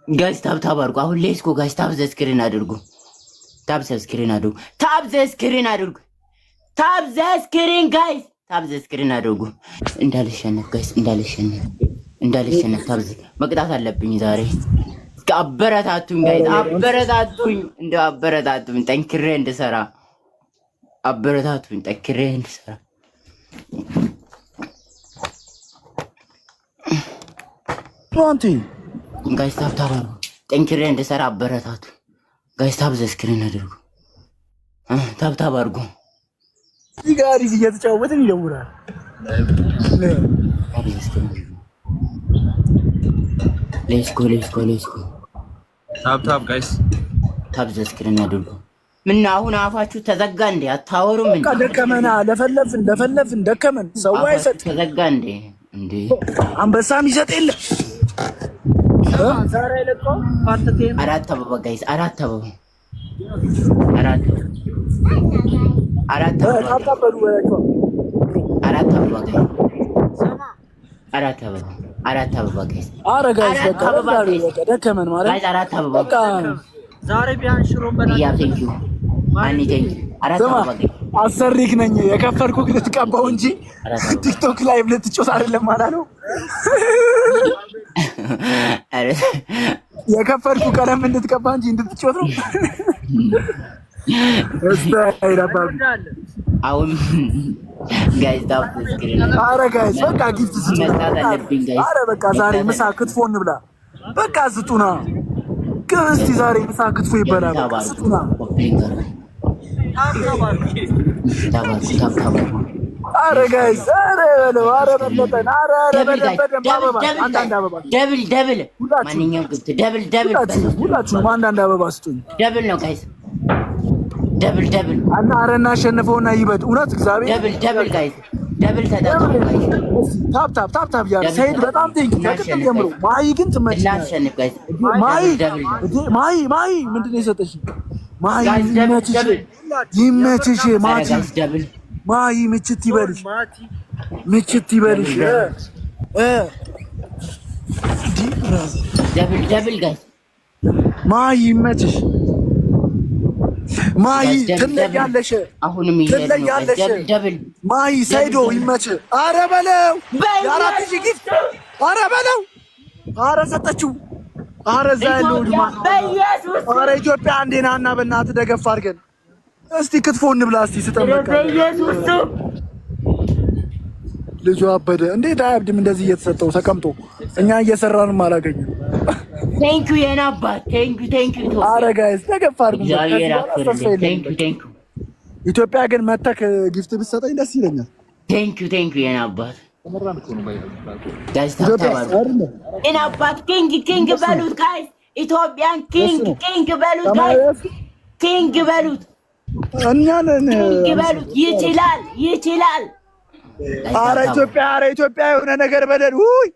Guys, tap tap አድርጉ። አሁን let's go, guys። Tap the screen አድርጉ። Tap the screen አድርጉ። Tap the screen አድርጉ። Tap the screen, guys። Tap the screen አድርጉ። እንዳልሸነፍ guys፣ እንዳልሸነፍ፣ እንዳልሸነፍ። Tap the መቅጣት አለብኝ ዛሬ። እስኪ አበረታቱኝ guys፣ አበረታቱኝ፣ እንደው አበረታቱኝ፣ ጠንክሬ እንድሰራ አበረታቱኝ፣ ጠንክሬ እንድሰራ። አንተ። Guys, tap tap አድርጉ። ጠንክሬ እንድሰራ አበረታቱ guys። Tap the screen አድርጉ። Tap tap አድርጉ። እዚህ ጋር አሪፍ እየተጫወትን ይደውላል። Tap the screen አድርጉ። Let's go, let's go, let's go. Tap tap, guys. Tap the screen አድርጉ። ምን አሁን አፋችሁ ተዘጋ እንዴ? አታወሩም እንዴ? በቃ ደከመና፣ ለፈለፍን ለፈለፍን ደከመን። ሰው አፋችሁ አይሰጥ ተዘጋ እንዴ? እንዴ? አንበሳም ይሰጥ የለ። ዛሬ ለቆ part 10። አራት አበባ guys፣ አራት አበባ፣ አራት፣ አራት አበባ። Tap tap በሉ በላቸው። አራት አበባ guys፣ አራት አበባ፣ አራት አበባ guys። አረ guys። አራት በቃ አበባ guys። በቃ ደከመን ማለት Guys, አራት አበባ። በቃ። ዛሬ ቢያንስ ሽሮ እንበላለን። Yeah, thank you አኒ፣ thank you። አራት ስማ፣ አበባ guys። አሰሪክ ነኝ፣ የከፈልኩህ ልትቀባው እንጂ አራት አበባ። ቲክቶክ live ልትጮት አይደለም ማለት ነው። ኧረ። የከፈልኩ ቀለም እንድትቀባ እንጂ እንድትጮት ነው። እስታይ አባቢ። አሁን guys, tap screen። አረ guys, በቃ gift ስጡ። መቅጣት አለብኝ guys። አረ በቃ ዛሬ ምሳ ክትፎ እንብላ። በቃ ስጡና እስቲ ዛሬ ምሳ ክትፎ ይበላል። በቃ ስጡና። Tap tap አድርጉ። Tap አድርጉ፣ tap tap አድርጉ። አረ guys፣ አረ በለው፣ አረ በለጠን፣ አረ አረ Double guys። በደንብ በደንብ አበባ፣ አንዳንድ አበባ። Double, double። ሁላችሁም። ማንኛውም ግብት double, double። ሁላችሁም ሁላችሁም አንዳንድ አበባ ስጡኝ። Double ነው guys፣ double, double። እና አረ እናሸንፈውና ይበድ እውነት እግዚአብሔር። Double, double, guys፣ double ተጠቀሙ guys። Tap tap tap tap እያለ ሰይድ በጣም thank ከቅድም ጀምሮ። ማይ ግን ትመችኛለህ። እናሸንፍ guys። ማይ። Double. እንዴ ማይ፣ ማይ ምንድን ነው የሰጠሽ? ማይ። Guys, double. ይመችሽ። Double. ይመችሽ ኧረ ማቲ። Guys, double. ማይ ምችት ይበልሽ። ማቲ። ምችት ይበልሽ እ እንዲ brother። Double, double, guys. ማይ ይመችሽ። ማይ። Guys, double. ትለያለሽ። አሁንም እየሄድን ነው guys። ትለያለሽ። Double, double. ማይ ሰይዶ ይመች። አረ በለው፣ የ4000 gift፣ አረ በለው፣ አረ ሰጠችው። አረ እዛ ያለው ድማ በኢየሱስ። አረ ኢትዮጵያ አንዴ ናና በእናትህ ደገፍ አድርገን እስቲ ክትፎ እንብላ እስቲ ስጠን በቃ። በኢየሱስ ስም። ልጁ አበደ። እንዴት አያብድም? እንደዚህ እየተሰጠው ተቀምጦ እኛ እየሰራንም አላገኘም። Thank you የኔ አባት፣ thank you, thank you። አረ guys, ደገፍ አድርጉን። እግዚአብሔር ከዚህ በኋላ ተስፋ ያክብርልኝ። የለንም። Thank you, thank you. ኢትዮጵያ ግን መተክ gift ብትሰጠኝ ደስ ይለኛል። Thank you, thank you የኔ አባት። Guys, ኢትዮጵያ tap tap አድርጉ። አይደለ? የኔ አባት king, king በሉት guys። ኢትዮጵያን king, king በሉት guys። King በሉት። እኛን King በሉት። ይችላል፣ ይችላል። አረ ኢትዮጵያ፣ አረ ኢትዮጵያ የሆነ ነገር በለን። ውይ።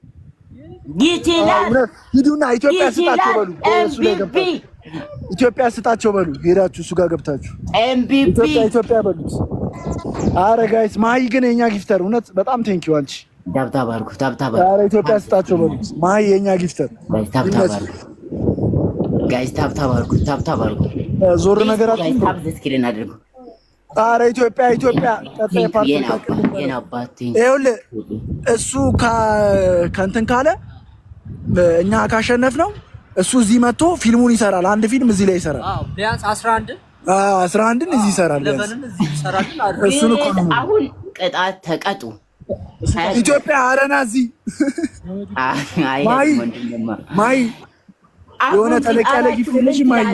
ይችላል። እውነት ሂዱና ኢትዮጵያ ስጣቸው ይችላል። በሉ። እሱ ጋር MVP. ገብታችሁ ኢትዮጵያ ስጣቸው በሉ። ሄዳችሁ እሱ ጋር ገብታችሁ MVP. ኢትዮጵያ ኢትዮጵያ በሉት። አረ guys፣ ማሂ ግን የኛ gifter እውነት በጣም thank you አንቺ። Tap tap አድርጉ። Tap tap አድርጉ። አረ ኢትዮጵያ ስጣቸው በሉት። ማሂ የኛ gifter። Guys, tap tap አድርጉ። Guys, tap tap አድርጉ። Tap tap አድርጉ። ዞር ነገር Guys, tap the screen አድርጉ። አረ ኢትዮጵያ ኢትዮጵያ ቀጣይ part። የኔ አባት፣ የኔ አባት። ይኸውልህ እሱ ከእንትን ካለ፣ እኛ ካሸነፍ ነው እሱ እዚህ መጥቶ ፊልሙን ይሰራል። አንድ ፊልም እዚህ ላይ ይሰራል። አዎ ቢያንስ 11። 11ን እዚህ ይሰራል ቢያንስ። 11ን እዚህ ይሰራልን። አሪፍ። እሱን እኮ ነው። አሁን ቅጣት ተቀጡ። ኢትዮጵያ አረና እዚህ አይ ማይ ወንድምማ። ማይ የሆነ ተለቅ ያለ gift የለሽም ማይ?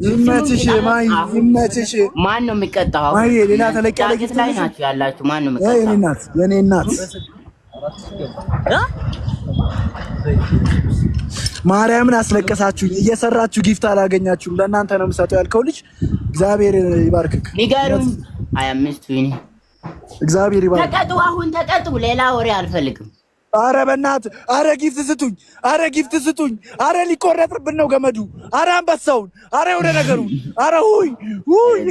ይመችሽ ማይ፣ ይመችሽ። ማን ነው የሚቀጣው? ማይ ሌላ ተለቅ ያለ ዳገት gift ላይ የለሽም? ናችሁ ያላችሁ። ማን ነው የኔ የሚቀጣው? እናት፣ የኔ እናት። እ? ማርያምን አስለቀሳችሁኝ። እየሰራችሁ gift አላገኛችሁም። ለእናንተ ነው የምሰጠው ያልከው ልጅ እግዚአብሔር ይባርክክ። ንገሩኝ። 25 win። እግዚአብሔር ይባርክ። ተቀጡ፣ አሁን ተቀጡ። ሌላ ወሬ አልፈልግም። አረ በእናት፣ አረ gift ስጡኝ፣ አረ gift ስጡኝ፣ አረ ሊቆረጥብን ነው ገመዱ፣ አረ አንበሳውን፣ አረ የሆነ ነገሩ፣ አረ ውይ ውይ።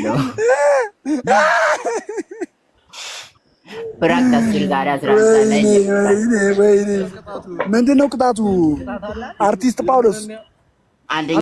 Prank 10 ዛሬ 11 ሰዓት ላይ። ወይኔ ወይኔ! ምንድን ነው ቅጣቱ? አርቲስት ጳውሎስ። አንደኛ።